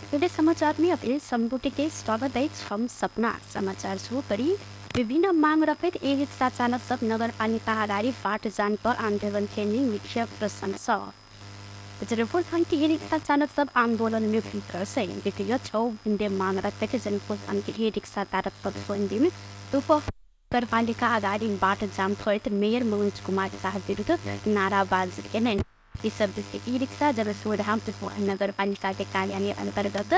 नमस्कार, समाचार में अपने सम्बोधि के स्वागत अछि। हम सपना समाचार शुरू करी। विभिन्न मांग रखैत ई रिक्शा चालक सब नगरपालिका अगाडि बाट जाम पर आंदोलन केने मुख्य प्रसंग सँ जनकपुर के ई रिक्शा चालक सब आंदोलन में भीतर से द्वितीय 6 बुंदे मांग रखैत जनकपुर के ई रिक्शा चालक सब शनिदिन दोपहर नगरपालिका अगाडि बाट जाम करैत मेयर मनोज कुमार शाह विरुद्ध नाराबाजी केलनि। ई सब ई रिक्शा जनकपुरधाम नगरपालिका के कार्यालय अंतर्गत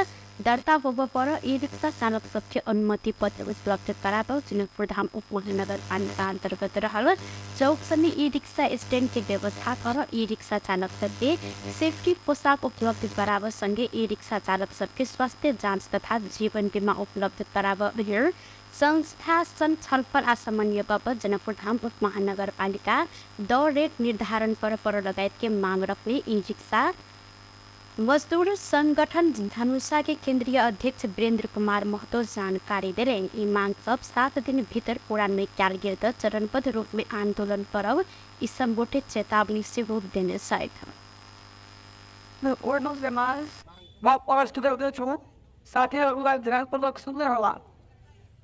दर्ता होबऽ पर ई रिक्शा चालक सबके अनुमति पत्र उपलब्ध कराबऽ, जनकपुरधाम उप महानगरपालिका अंतर्गत रहल चौक सबमे ई रिक्शा स्टैंड के व्यवस्था कर, ई रिक्शा चालक सबके सेफ्टी पोशाक उपलब्ध कराबऽ संगे ई रिक्शा चालक सबके स्वास्थ्य जाँच तथा जीवन बीमा उपलब्ध कराबऽ, संस्था संग छलफल आ समन्वय कऽ कऽ जनकपुरधाम उपमहानगरपालिका दर रेट निर्धारण कर पर लगायत के मांग रखने ई रिक्शा मजदूर संगठन धनुषा के केंद्रीय अध्यक्ष वीरेंद्र कुमार महतो जानकारी देलनि। ई मांग सब 7 दिन भीतर पूरा नहि कयल गेल तऽ चरणबद्ध रूप मे आंदोलन करब ई सब गोटे चेतावनी सेहो देने छथि। साथीहरूलाई सुन्दै होला।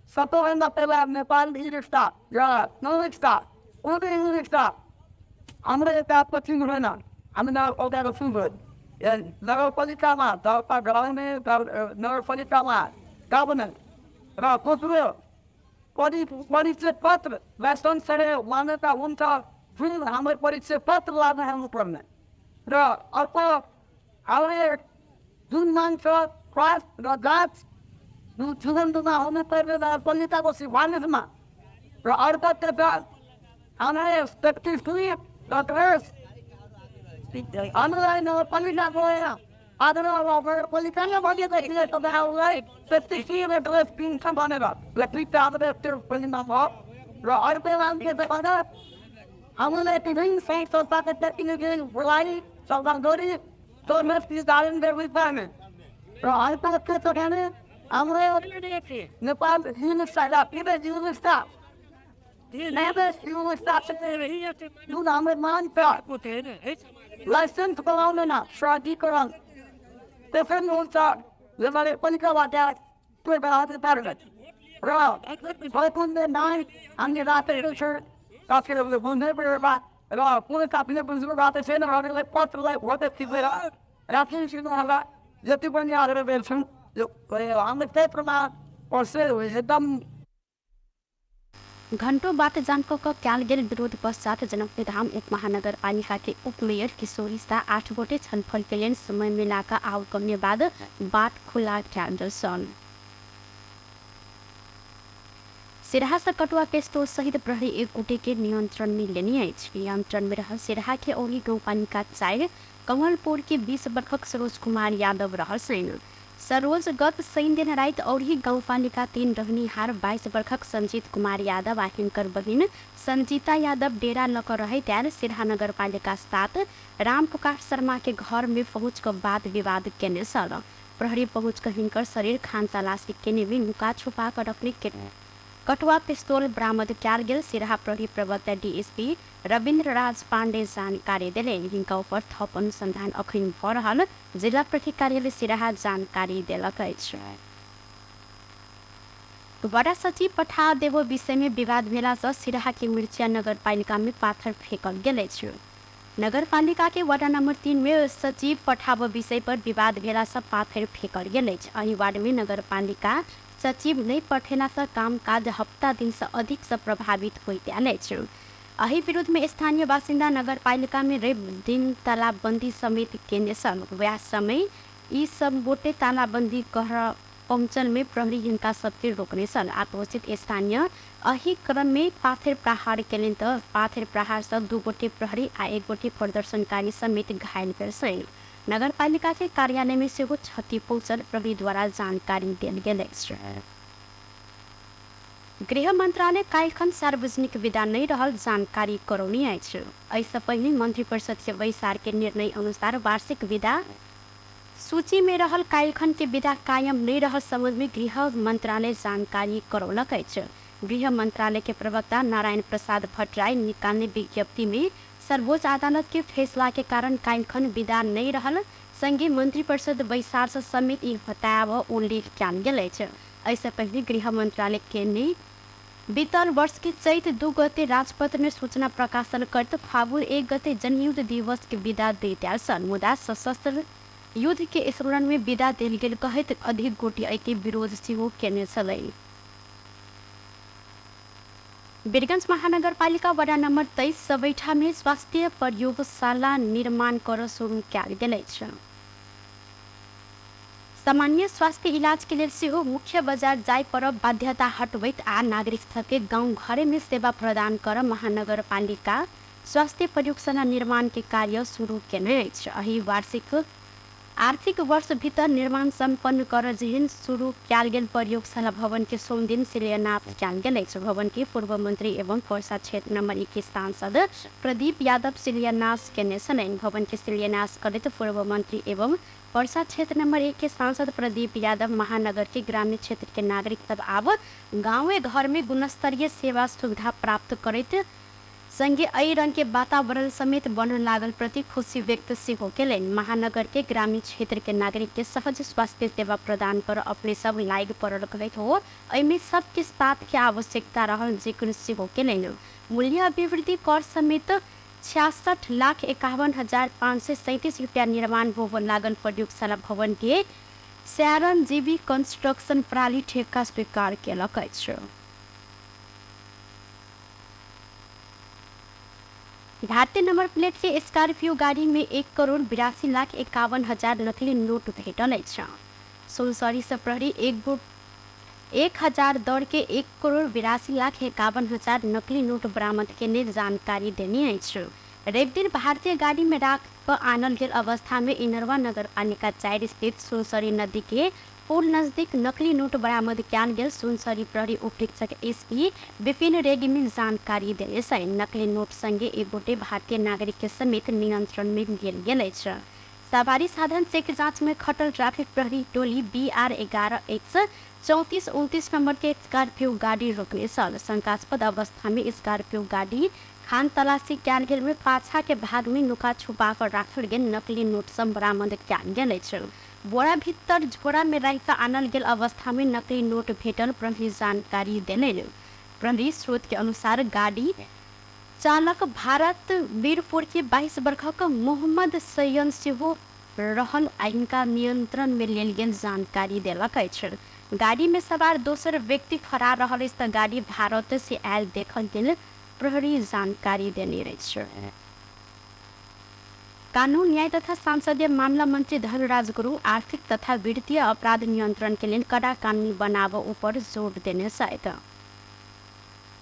सबैभन्दा पहिला नेपाल ई रिक्सा र नो रिक्सा कुनै ई रिक्सा हाम्रो यता पश्चिम हुँदैन, हामी नगरपालिकाको नगरपालिकामा दर्ता गराउने, नगरपालिकामा गभर्नेन्स र दोस्रो परिचय पत्र लाइसेन्स मान्यता हुन्छ जुन हाम्रो परिचय पत्र लाग्न पर्ने र अर्को हामीले जुन मान्छ क्रस र जाँच जुन आउनु पर्ने नगरपालिकाको सिफारिसमा र अर्को त्यो हामीलाई 33 र हामीलाई नगरपालिका गएर आज नगरपालिकाले भनेको तपाईँहरूलाई 33 र ड्रेस पिन्छ भनेर भयो र अर्को मान्छे भन्दा हामीलाई विभिन्न सङ्घ संस्थाको टेक्निकललाई सल्लाह गरी र अर्को के छ भने हाम्रो नेपाल जुन हाम्रो मान्छ लाइसेन्स बनाउँदैन प्राधिकरण त्यसरी हुन्छ नगरपालिकाबाट र हामीले र कुनै कापीले बुझ्नु भएको छैन र पत्रलाई थिचेर राखिदिनु जति पनि आएर बेच्छौँ हाम्रो क्षेत्रमा एकदम घंटों बाट जाम क कयल गेल विरोध पश्चात जनकपुरधाम उप महानगरपालिका के उपमेयर किशोरी शाह 8 गोटे छलफल के लेल समय मिलाकर आउ करने बाद बाट खुला कयल गेल छल। सिरहा से कटुआ पेस्तोल सहित प्रहरी एक गोटे के नियंत्रण में लेने अछि। नियंत्रण में रहल सिरहा के औरी गाउँपालिका 4 कमलपुर के 20 वर्षक सरोज कुमार यादव रहल छनि। सरोज गत शनि दिन राति औरही गाउँपालिका 3 रहनिहार 22 वर्षक संजीत कुमार यादव आ हिनकर बहिन संजीता यादव डेरा लऽ कऽ रहैत आयल सिरहा नगरपालिका 7 रामपुकार शर्मा के घर में पहुँच कऽ वाद विवाद केने छल। प्रहरी पहुँच कऽ हिनकर शरीर खान तलाशी केने में नुका छुपा कऽ रखने कटुआ पिस्तौल बरामद कयल गेल सिरहा प्रहरी प्रवक्ता डीएसपी रविन्द्र राज पांडे जानकारी देलनि। हिनका ऊपर थप अनुसंधान अखन भऽ रहल जिला प्रहरी कार्यालय सिरहा जानकारी देलक अछि। वडा सचिव पठा देबो विषय में विवाद भेला सँ सिरहा के मिर्चिया नगरपालिका में पाथर फेंकल गेल अछि। नगरपालिका के वार्ड नंबर 3 में सचिव पठाब विषय पर विवाद भेला सँ पाथर फेंकल गेल अछि। एहि वार्ड में नगरपालिका सचिव नहि पठेला सँ कामकाज हप्ता दिन सँ अधिक सँ प्रभावित होइत आयल अछि। एहि विरोध में स्थानीय बासिन्दा नगरपालिका में रवि दिन तालाबंदी समेत केने छल। वएह समय ई सब गोटे तालाबंदी कर पहुँचल में प्रहरी हिनका सबके रोकने छल। आक्रोशित स्थानीय एहि क्रम में पाथर प्रहार केलनि तऽ पाथर प्रहार सँ 2 गोटे प्रहरी आ 1 गोटे प्रदर्शनकारी समेत घायल भेल छनि। नगरपालिका के कार्यालय में सेहो क्षति पहुँचल प्रहरी द्वारा जानकारी देल गेल अछि। गृह मंत्रालय काल्हिखन सार्वजनिक विदा नहि रहल जानकारी करौने अछि। एहिसँ पहिने मंत्रिपरिषद के बैसार के निर्णय अनुसार वार्षिक विदा सूची में रहल काल्हिखन के विदा कायम नहि रहल संबंध में गृह मंत्रालय जानकारी करौलक अछि। गृह मंत्रालय के प्रवक्ता नारायण प्रसाद भट्टराई निकालने विज्ञप्ति में सर्वोच्च अदालत के फैसला के कारण काल्हिखन विदा नहि रहल संगे मंत्रिपरिषद बैसार से समेत ई बताब उल्लेख कयल गेल अछि। एहिसँ पहिले गृह मंत्रालय के ने बीतल वर्ष के चैत 2 गते राजपत्र में सूचना प्रकाशन करत फागुन 1 गते जनयुद्ध दिवस के विदा दे दियल छल, मुदा सशस्त्र युद्ध के स्मरण में विदा देल गेल कहैत अधिक गोटे एहि के विरोध सेहो केने छलै। वीरगंज महानगरपालिका वडा नम्बर 23 सबैठा में स्वास्थ्य प्रयोगशाला निर्माण कर शुरू कयल गेल अछि। सामान्य स्वास्थ्य इलाज के लेल सेहो मुख्य बाजार जाय पर बाध्यता हटबैत आ नागरिक सबके गाँव घरे में सेवा प्रदान कर महानगरपालिका स्वास्थ्य प्रयोगशाला निर्माण के कार्य शुरू केने अछि। एहि वार्षिक आर्थिक वर्ष भीतर निर्माण सम्पन्न कर जेहन शुरू कयल गेल प्रयोगशाला भवन के सोमदिन शिलान्यास कयल गेल अछि। भवन के पूर्व मंत्री एवं पर्सा क्षेत्र नंबर 21 सांसद प्रदीप यादव शिलान्यास केने छलनि। भवन के शिलान्यास करैत पूर्व मंत्री एवं पर्सा क्षेत्र नंबर 1 के सांसद प्रदीप यादव महानगर के ग्रामीण क्षेत्र के नागरिक सब आब गाँवे घर में गुणस्तरीय सेवा सुविधा प्राप्त करैत संगे एहि रंग के वातावरण समेत बनऽ लागल प्रति खुशी व्यक्त सेहो केलनि। महानगर के ग्रामीण क्षेत्र के नागरिक के सहज स्वास्थ्य सेवा प्रदान कर अपने सब लागि पड़ल कहैत हो एहिमे सबके साथ के आवश्यकता रहल जिक्र सेहो केलनि। मूल्य अभिवृद्धि कर समेत 66,51,537 रुपया निर्माण होबऽ लागल प्रयोगशाला भवन के स्यारनजीवी कंस्ट्रक्शन प्रणाली ठेक्का स्वीकार केलक अछि। भारतीय नंबर प्लेट के स्कॉर्पियो गाड़ी में 1,82,51,000 नकली नोट भेटल अछि। सुनसरी से प्रहरी 1000 दर के 1,82,51,000 नकली नोट बरामद केने जानकारी देने अछि। रविदिन भारतीय गाड़ी में राख कऽ आनल गेल अवस्था में इनरवा नगरपालिका 4 स्थित सुनसरी नदी के पुल नजदीक नकली नोट बरामद कयल गेल सुनसरी प्रहरी उपरीक्षक एसपी विपिन रेग्मी जानकारी देने छनि। नकली नोट संगे एक गोटे भारतीय नागरिक के समेत नियंत्रण में लेल गेल अछि। सवारी साधन चेक जांच में खटल ट्रैफिक प्रहरी टोली BR 11 X 3429 number के स्कॉर्पियो गाड़ी रोकने छल। शंकास्पद अवस्था में स्कॉर्पियो गाड़ी खान तलाशी कयल गेल में पाछा के भाग में नुका छुपा कर राखल गेल नकली नोट सब बरामद कयल गेल अछि। बोरा भीतर झोरा में राखि कऽ आनल गेल अवस्था में नकली नोट भेटल प्रहरी जानकारी देने। प्रहरी स्रोत के अनुसार गाड़ी चालक भारत वीरपुर के 22 वर्षक मोहम्मद सैयद सेहो रहल आ हिनका नियंत्रण में लेल गेल जानकारी देलक अछि। गाड़ी में सवार दोसर व्यक्ति फरार रहल अछि तऽ गाड़ी भारत से आयल देखल गेल प्रहरी जानकारी देने अछि। कानून न्याय तथा संसदीय मामला मंत्री धनराज गुरुङ आर्थिक तथा वित्तीय अपराध नियंत्रण के लेल कड़ा कानून बनाबऽ ऊपर जोर देने छथि।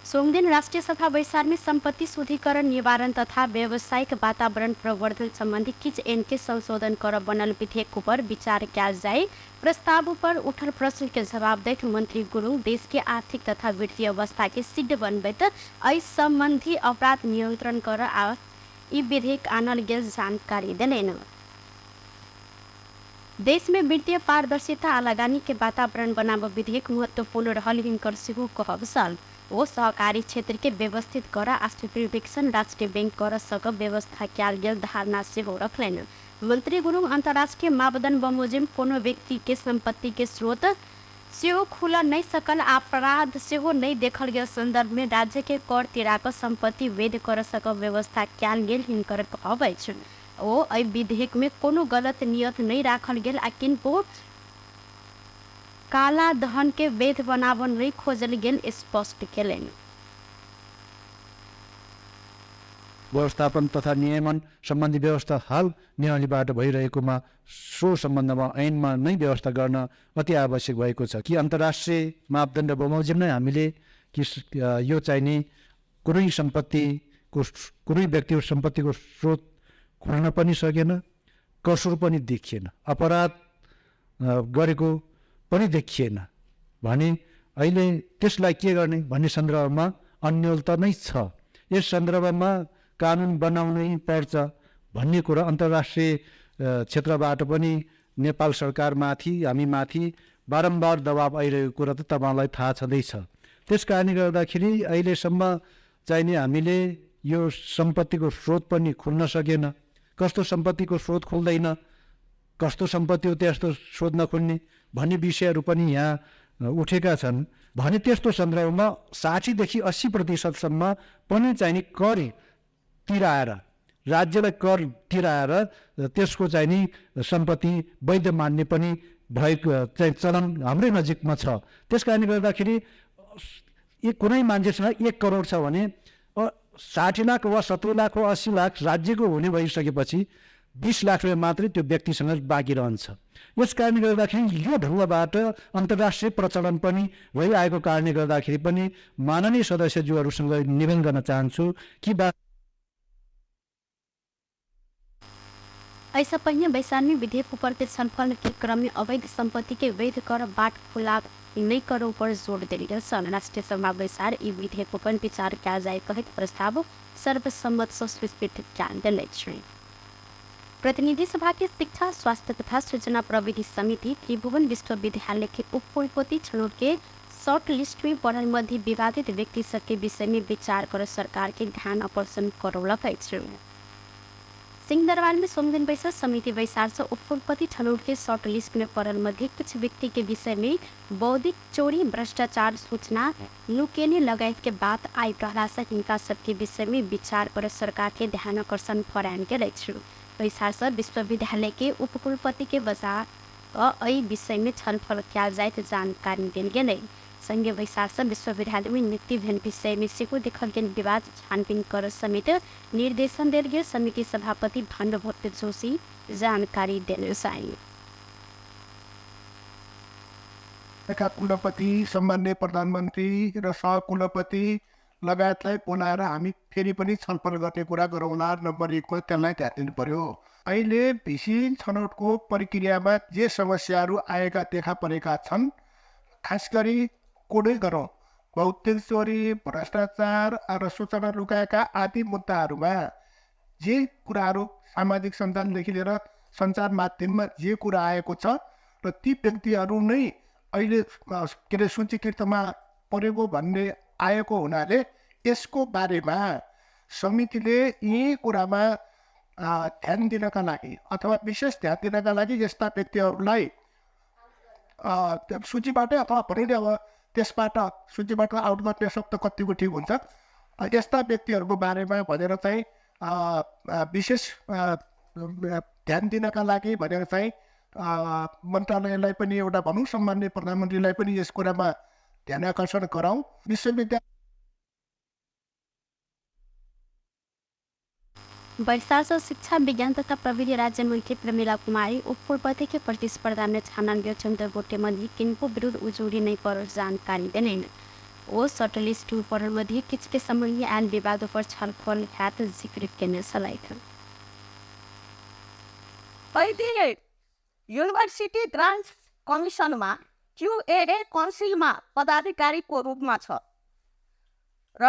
सोमदिन राष्ट्रिय सभा बैसार में संपत्ति शुद्धिकरण निवारण तथा व्यावसायिक वातावरण प्रवर्धन संबंधी किछ ऐन के संशोधन कर बनल विधेयक ऊपर विचार कयल जाय प्रस्ताव पर उठल प्रश्न के जवाब दैत मंत्री गुरुङ देश के आर्थिक तथा वित्तीय अवस्था के सिद्ध बनबैत एहि संबंधी अपराध नियंत्रण कर आ ई विधेयक आनल गेल जानकारी देलनि। देश में वित्तीय पारदर्शिता आ लगानी के वातावरण बनाबऽ विधेयक महत्वपूर्ण रहल हिनकर सेहो कहब छल। ओ सहकारी क्षेत्र के व्यवस्थित कर आ सुपरविजन राष्ट्रीय बैंक कर सकब व्यवस्था कयल गेल धारणा सेहो रखलनि। मंत्री गुरुङ अंतर्राष्ट्रीय मापदंड बमोजिम कोनो व्यक्ति के संपत्ति के स्रोत सेहो खुलऽ नहि सकल आ अपराध सेहो नहि देखल गेल संदर्भ में राज्य के कर तिरा कऽ संपत्ति वैध कर सकब व्यवस्था कयल गेल हिनकर कहब अछि। ओ एहि विधेयक में कोनो गलत नियत नहि राखल गेल आ किनको काला धन के वैध बनाबऽ नहि खोजल गेल स्पष्ट केलनि। व्यवस्थापन तथा नियमन सम्बन्धी व्यवस्था हाल नियमावलीबाट भइरहेकोमा सो सम्बन्धमा ऐनमा नै व्यवस्था गर्न अति आवश्यक भएको छ कि अन्तर्राष्ट्रिय मापदण्ड बमोजिम नै हामीले कि यो चाहिने कुनै सम्पत्तिको कुनै व्यक्तिको सम्पत्तिको स्रोत खुल्न पनि सकेन, कसुर पनि देखिएन, अपराध गरेको पनि देखिएन भने अहिले त्यसलाई के गर्ने भन्ने सन्दर्भमा अन्यलता नै छ। यस सन्दर्भमा कानुन बनाउनै पर्छ भन्ने कुरा अन्तर्राष्ट्रिय क्षेत्रबाट पनि नेपाल सरकारमाथि हामीमाथि बारम्बार दबाब आइरहेको कुरा त तपाईँलाई थाहा छँदैछ। त्यस कारणले गर्दाखेरि अहिलेसम्म चाहिने हामीले यो सम्पत्तिको स्रोत पनि खुल्न सकेन। कस्तो सम्पत्तिको स्रोत खुल्दैन कस्तो सम्पत्ति हो त्यस्तो सोध्न खोज्ने भन्ने विषयहरू पनि यहाँ उठेका छन् भने त्यस्तो सन्दर्भमा 60 देखि 80% सम्म पनि चाहिने कर तिराएर, राज्यलाई कर तिराएर त्यसको चाहिँ नि सम्पत्ति वैध मान्ने पनि भएको चाहिँ चलन हाम्रै नजिकमा छ। त्यस कारणले गर्दाखेरि कुनै मान्छेसँग 1 करोड छ भने 60 लाख वा 70 लाख वा 80 लाख राज्यको हुने भइसकेपछि 20 लाख रुपियाँ मात्रै त्यो व्यक्तिसँग बाँकी रहन्छ। यस कारणले गर्दाखेरि यो ढङ्गबाट अन्तर्राष्ट्रिय प्रचलन पनि भइआएको कारणले गर्दाखेरि पनि माननीय सदस्यज्यूहरूसँग निवेदन गर्न चाहन्छु कि ऐसा पहिने बैसार में विधेयक ऊपर के छलफल के क्रम में अवैध संपत्ति के वैध कर बाट खुला नहीं करो पर जोड़ देल गेल छल। राष्ट्रिय सभा बैसार ई विधेयक पर विचार कयल जाय कहैत प्रस्ताव सर्वसम्मत सँ स्वीकृत कयल गेल अछि। प्रतिनिधि सभा के शिक्षा, स्वास्थ्य तथा सूचना प्रविधि समिति त्रिभुवन विश्वविद्यालय के उपकुलपति छनौट के शॉर्ट लिस्ट में पढ़ल मध्य विवादित व्यक्ति सबके विषय में विचार कर सरकार के ध्यान आकर्षण करौलक अछि। सिंहदरबार में सोमदिन बैसल समिति बैसार से उपकुलपति छनौट के शॉर्ट लिस्ट में पड़ल मध्य कुछ व्यक्ति के विषय में बौद्धिक चोरी, भ्रष्टाचार, सूचना लुकेने लगायत के बात आबि रहला से हिनका सबके विषय में विचार कर सरकार के ध्यान आकर्षण फरान गेल अछि। बैसार से विश्वविद्यालय के उपकुलपति के बजा एहि विषय में छलफल कयल जाइत जानकारी देल गेलै। संगे बैसार से विश्वविद्यालय में नियुक्ति भेल विषय में सेहो देखल गेल विवाद छानबीन कर समेत निर्देशन देल गेल समिति सभापति भानुभक्त जोशी जानकारी देने छनि। कुलपति, सम्माननीय प्रधानमन्त्री र सहकुलपति लगायतलाई बोलाएर हामी फेरि पनि छलफल गर्ने कुरा गरौँला। नम्बर 1 मा त्यसलाई ध्यान दिनु पर्यो। अहिले भिसी छनौटको प्रक्रियामा जे समस्याहरू आएका देखा परेका छन्, खास गरी कोडै गरौँ, बौद्धिक चोरी, भ्रष्टाचार र सूचना लुकाएका आदि मुद्दाहरूमा जे कुराहरू सामाजिक सञ्जालदेखि लिएर सञ्चार माध्यममा जे कुरा आएको छ र ती व्यक्तिहरू नै अहिले के अरे सूचीकृतमा परेको भन्ने आएको हुनाले यसको बारेमा समितिले यी कुरामा ध्यान दिनका लागि अथवा विशेष ध्यान दिनका लागि यस्ता व्यक्तिहरूलाई सूचीबाटै अथवा भनौँ नि अब त्यसबाट सूचीबाट आउट गर्ने शब्द कतिको ठिक हुन्छ, यस्ता व्यक्तिहरूको बारेमा भनेर चाहिँ विशेष ध्यान दिनका लागि भनेर चाहिँ मन्त्रालयलाई पनि एउटा भनौँ, सम्माननीय प्रधानमन्त्रीलाई पनि यस कुरामा ध्यान आकर्षण गराउँ। विश्वविद्यालय बैसार से शिक्षा, विज्ञान तथा प्रविधि राज्य मंत्री प्रमिला कुमारी उपकुलपति के प्रतिस्पर्धा में छानल 14 गोटे मध्ये किनको विरुद्ध उजुरी नहीं पड़ल जानकारी देलनि। ओ शॉर्टलिस्ट पड़ल मध्ये किछु के सम्बन्धी आयल विवाद पर छलफल हैत जिक्र केने छलथि। अहिले युनिभर्सिटी ग्रान्ट कमिसनमा क्युएए काउन्सिलमा पदाधिकारीको रूपमा छ र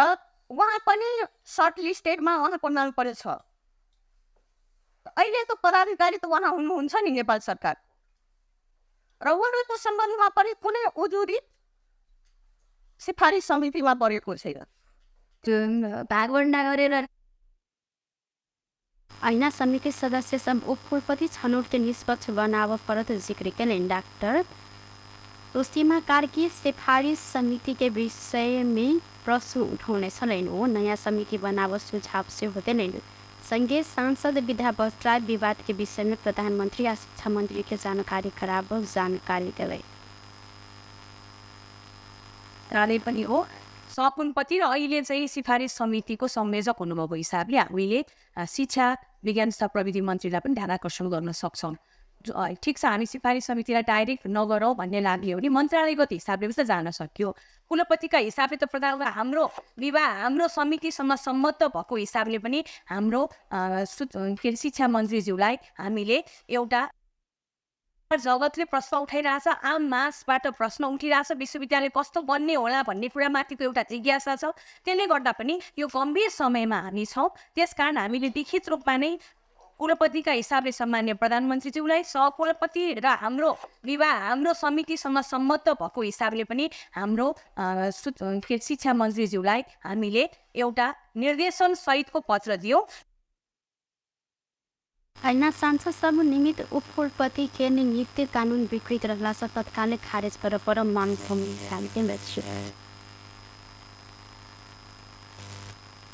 उहाँ पनि सर्ट लिस्टेडमा उहाँको नाम पनि छ। अहिले त पदाधिकारी त उहाँ हुनुहुन्छ नि नेपाल सरकार, र उहाँको सम्बन्धमा पनि कुनै उजुरी सिफारिस समितिमा परेको छैन। भागवण्डा गरेर ऐना समिति सदस्य सब उपकुलपति छनौट के निष्पक्ष बनाव परत जिक्र केलनि। डाक्टर सुसीमा कार्की सिफारिस समिति के विषय में प्रश्न उठौने छलनि। ओ नयाँ समिति बनाव सुझाव सेहो देलनि। संगे सांसद विद्या भट्टराई विवाद के विषय में प्रधानमंत्री आ शिक्षा मंत्री के जानकारी कराब जानकारी देलनि। पनि हो सहकुलपति र अहिले चाहिँ सिफारिस समितिको संयोजक हुनुभएको हिसाबले हामीले शिक्षा, विज्ञान तथा प्रविधि मन्त्रीलाई पनि ध्यान आकर्षण गर्न सक्छौँ। ठिक छ, हामी सिफारिस समितिलाई डाइरेक्ट नगरौँ भन्ने लाग्यो भने मन्त्रालयगत हिसाबले पनि त जान सक्यो। कुलपतिका हिसाबले त प्रधान हाम्रो विवाह हाम्रो समितिसँग सम्मत भएको हिसाबले पनि हाम्रो के अरे शिक्षा मन्त्रीज्यूलाई हामीले एउटा जगतले प्रश्न उठाइरहेछ, आम मासबाट प्रश्न उठिरहेछ, विश्वविद्यालय कस्तो बन्ने होला भन्ने कुरामाथिको एउटा जिज्ञासा छ। त्यसले गर्दा पनि यो गम्भीर समयमा हामी छौँ। त्यसकारण हामीले लिखित रूपमा नै कुलपतिका हिसाबले सम्माननीय प्रधानमन्त्रीज्यूलाई, सहकुलपति र हाम्रो विवाह हाम्रो समितिसँग सम्मत भएको हिसाबले पनि हाम्रो शिक्षा मन्त्रीज्यूलाई हामीले एउटा निर्देशन सहितको पत्र दियौँ। ऐना सांसद सब निमित्त उपकुलपति के नियुक्ति कानून विकृत रहला से तत्काल खारिज कर पर मांग अछि।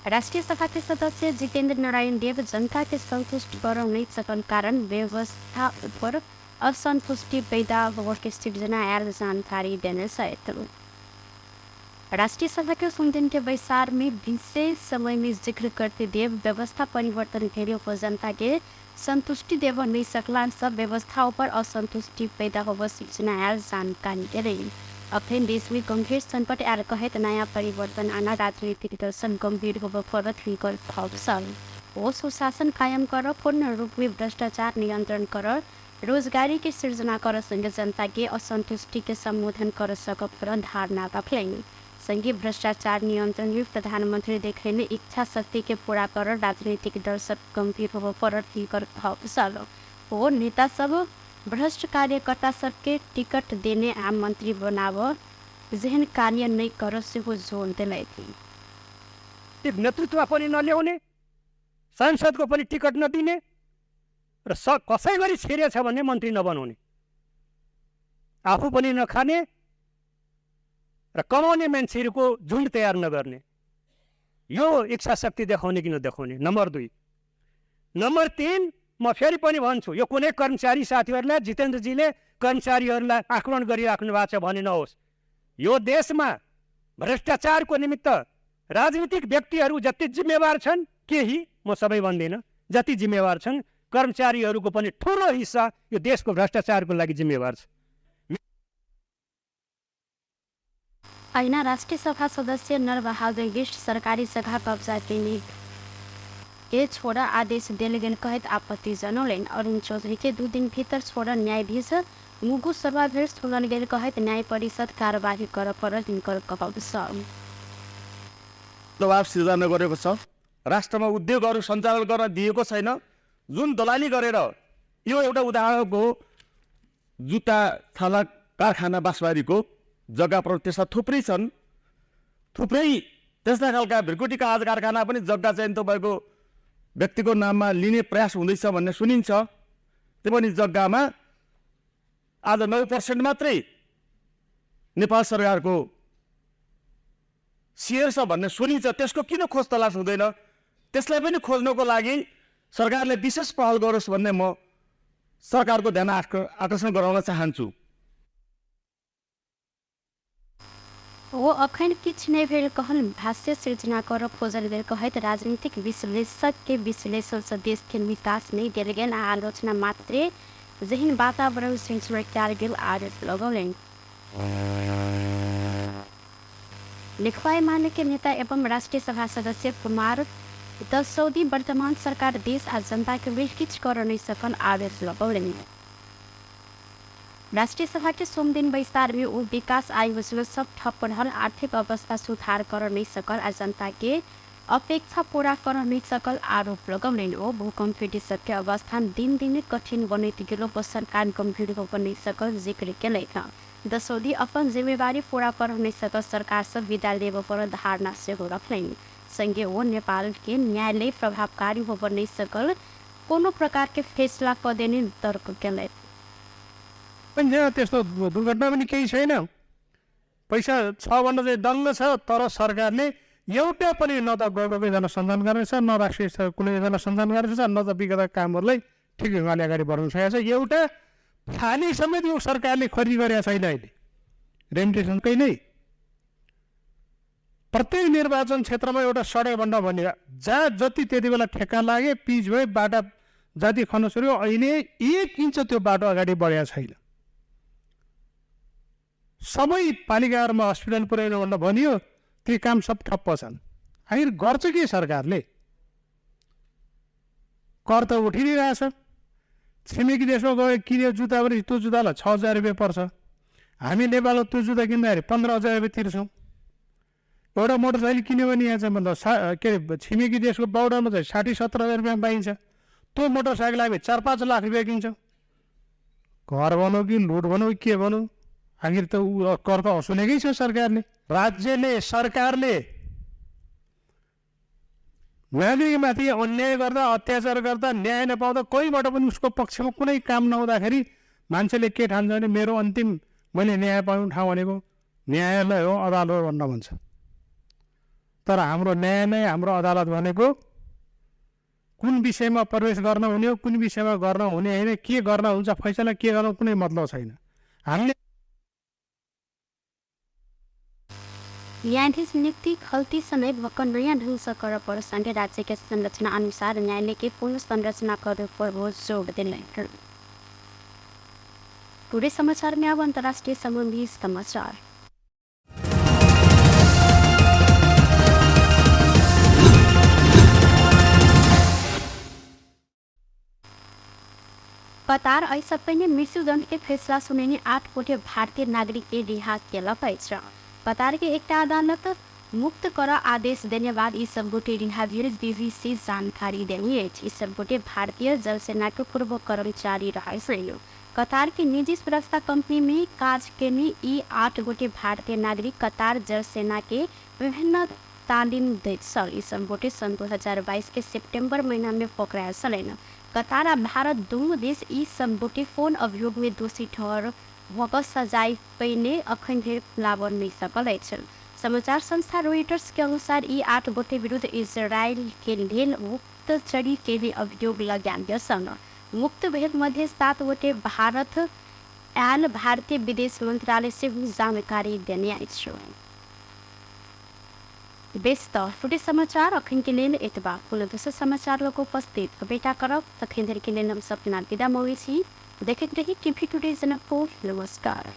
राष्ट्रिय सभा के सदस्य जितेन्द्र नारायण देव जनता के संतुष्ट कर नहीं सकल कारण व्यवस्था पर असंतुष्टि पैदा होकर के सिर्जना आयल जानकारी देने सहित राष्ट्रिय सभा के सोमदिन के बैसार में विशेष समय में जिक्र करते देव व्यवस्था परिवर्तन भेल हो जनता के संतुष्टि देव नहीं सकला सब व्यवस्था पर असंतुष्टि पैदा होकर सूचना आयल जानकारी दे। अखन देश में गंभीर संकट आयल कहत नया परिवर्तन आना राजनीतिक दर्शन गंभीर होकर पड़त हिनकर अवसर हो सुशासन कायम कर, पूर्ण रूप में भ्रष्टाचार नियंत्रण कर, रोजगारी के सृजना कर संगे जनता के असंतुष्टि के संबोधन कर सकब पर धारणा रखलनि। संगे भ्रष्टाचार नियंत्रण में प्रधानमंत्री देखने इच्छा शक्ति के पूरा कर राजनीतिक दल सब गंभीर होकर पड़त हिनकर अवसर हो नेता सब भ्रष्ट कार्यकर्ता सबके टिकट देने आ मंत्री बनाव जेहन कार्य नहीं कर सेहो जोर दिलथि। नेतृत्व पनि नल्याउने, सांसदको पनि टिकट नदिने र कसै गरी छिरेछ भने मन्त्री नबनाउने, आफू पनि नखाने र कमाउने मान्छेहरूको झुन्ड तयार नगर्ने, यो इच्छा शक्ति देखाउने कि नदेखाउने। नम्बर 2। नम्बर 3, म फेरि पनि भन्छु, यो कुनै कर्मचारी साथीहरूलाई जितेन्द्रजीले कर्मचारीहरूलाई आक्रमण गरिराख्नु भएको छ भने नहोस्। यो देशमा भ्रष्टाचारको निमित्त राजनीतिक व्यक्तिहरू जति जिम्मेवार छन्, केही म सबै भन्दिनँ, जति जिम्मेवार छन् कर्मचारीहरूको पनि ठुलो हिस्सा यो देशको भ्रष्टाचारको लागि जिम्मेवार छ। ऐना राष्ट्रिय सभा सदस्य नरबहादुर विष्ट सरकारी जग्गा कब्जा दिने के छोड़ आदेश देल गेल कहैत आपत्ति जनौलनि। अरुण चौधरी के 2 दिन भीतर छोड़ न्यायाधीश मुगु सभाधीश सुनल गेल कहैत न्याय परिषद कार्यवाही कर पड़ल हिनकर कहब छ। दबाव सिर्जना गरेको छ, राष्ट्रमा उद्योगहरू सञ्चालन गर्न दिएको छैन, जुन दलाली गरेर यो एउटा उदाहरण हो जुत्ता छाला कारखाना बाँसबारीको जग्गा पर त्यस्ता थुप्रै छन्, थुप्रै त्यस्ता खालका भ्रिकुटी कागज कारखाना पनि जग्गा चाहिँ तपाईँको व्यक्तिको नाममा लिने प्रयास हुँदैछ भन्ने सुनिन्छ। त्यो पनि जग्गामा आज 9% मात्रै नेपाल सरकारको सेयर छ भन्ने सुनिन्छ, त्यसको किन खोज तलास हुँदैन? त्यसलाई पनि खोज्नको लागि सरकारले विशेष पहल गरोस् भन्ने म सरकारको ध्यान आकर्षण गराउन चाहन्छु। हो अखन किछु नहि भेल कहल भाष्य सृजना कर खोजल गेल कहैत राजनीतिक विश्लेषक के विश्लेषण से देश के विकास नहीं देल गेल आ आलोचना मात्रे जेहन वातावरण सृजना कयल गेल आरोप लगौलनि। नेकपा एमाले के नेता एवं राष्ट्रिय सभा सदस्य कुमार दसौदी वर्तमान सरकार देश आ जनता के लेल किछु कर नहीं सकल आरोप लगौलनि। राष्ट्रिय सभा के सोमदिन बैसार में उ विकास आयोजना सब ठप्प रहल आर्थिक अवस्था सुधार कर नहीं सकल आ जनता के अपेक्षा पूरा कर नहीं सकल आरोप लगौलनि। ओ भूकम्प पीड़ित सबके अवस्था दिन दिन कठिन बनैत गेलो पर सरकार गंभीर होकर नहीं सकल जिक्र केलथि। दसौदी अपन जिम्मेवारी पूरा कर नहीं सकल सरकार से विदा लेबऽ पर धारणा सेहो रखलनि। संगे ओ नेपाल के न्यायालय प्रभावकारी होबऽ नहीं सकल कोनो प्रकार के फैसला कऽ देने तर्क केलथि। त्यस्तो दुर्घटना पनि केही छैन, पैसा छ भन्दा चाहिँ दङ्ग छ, तर सरकारले एउटा पनि न त गएको सञ्चालन गरेको छ, न राष्ट्रिय कुनै योजना सञ्चालन गरेको छ, न त विगत कामहरूलाई ठिक ढङ्गले अगाडि बढाउन सकेको छ। एउटा थाली समेत यो सरकारले खरिद गरेको छैन। अहिले रेमिटेसनकै नै प्रत्येक निर्वाचन क्षेत्रमा एउटा सडक बन्न भनेर जहाँ जति त्यति बेला ठेक्का लागे पिच भयो, बाटा जति खन्न सुरु, अहिले 1 इन्च त्यो बाटो अगाडि बढेको छैन। सबै पालिकाहरूमा हस्पिटल पुर्याउनु भनेर भनियो, ती काम सब ठप्प छन्। आखिर गर्छ के सरकारले? कर त उठि नै रहेछ। छिमेकी देशमा गयो किन्यो जुत्ता भने त्यो जुत्तालाई 6,000 रुपियाँ पर्छ, हामी नेपालमा त्यो जुत्ता किन्दाखेरि 15,000 रुपियाँ तिर्छौँ। एउटा मोटरसाइकल किन्यो भने यहाँ चाहिँ भन्दा के अरे छिमेकी देशको बौडामा चाहिँ 60-70 हजार रुपियाँमा पाइन्छ, त्यो मोटरसाइकल हामी 4-5 लाख रुपियाँ किन्छौँ। घर भनौँ कि लुट भनौँ के भनौँ, आखिर त ऊ कर त असुलेकै छ सरकारले। राज्यले सरकारले नागरिकमाथि अन्याय गर्दा, अत्याचार गर्दा, न्याय नपाउँदा, कोहीबाट पनि उसको पक्षमा कुनै काम नहुँदाखेरि मान्छेले के ठान्छ भने मेरो अन्तिम मैले न्याय पाउने ठाउँ भनेको न्यायालय हो, अदालत हो भन्न भन्छ। तर हाम्रो न्यायालय, हाम्रो अदालत भनेको कुन विषयमा प्रवेश गर्न हुने हो, कुन विषयमा गर्न हुने होइन, के गर्न हुन्छ फैसला, के गर्न कुनै मतलब छैन। हामीले न्यायाधीश नियुक्ति खल्ती समय भर्खर नयाँ ढंग से कर पर संघ राज्य के संरचना अनुसार न्यायालय के पूर्ण संरचना करे पर वो जोर देने। पूरे समाचार में अब अंतर्राष्ट्रीय संबंधी समाचार। कतार एहि पहिने मृत्युदंड के फैसला सुनेने 8 गोटे भारतीय नागरिक के रिहा केलक अछि। कतार के एकटा अदालत मुक्त कर आदेश देने बाद ई सब गोटे रिहा भेल बीबीसी जानकारी देने अछि। ई सब गोटे भारतीय जलसेना के पूर्व कर्मचारी रहल छल। कतार के निजी सुरक्षा कंपनी में काज केने ई 8 गोटे भारतीय नागरिक कतार जलसेना के विभिन्न तालिम दैत छल। ई सब गोटे सन् 2022 के सितंबर महीना में पकड़ायल छलनि। कतार आ भारत दुनू देश ई सब गोटे फोन अभियोग में दोषी ठहर भऽ सजाय पहिने अखन धरि खुलाबऽ नहि सकल अछि। समाचार संस्था रॉयटर्स के अनुसार ई 8 गोटे विरुद्ध इजरायल के लेल गुप्तचरी के अभियोग लगायल गेल छल। मुक्त भेल मध्ये 7 गोटे भारत आयल भारतीय विदेश मंत्रालय से जानकारी देने अछि। बेस त फुटे समाचार अखन के लेल एतबा। कोनो दोसर समाचार लऽ उपस्थित बेटा करब, तखन धरि के लेल हम सपना विदा मौगी छी। देखैत रही टीवी टुडे जनकपुर। नमस्कार।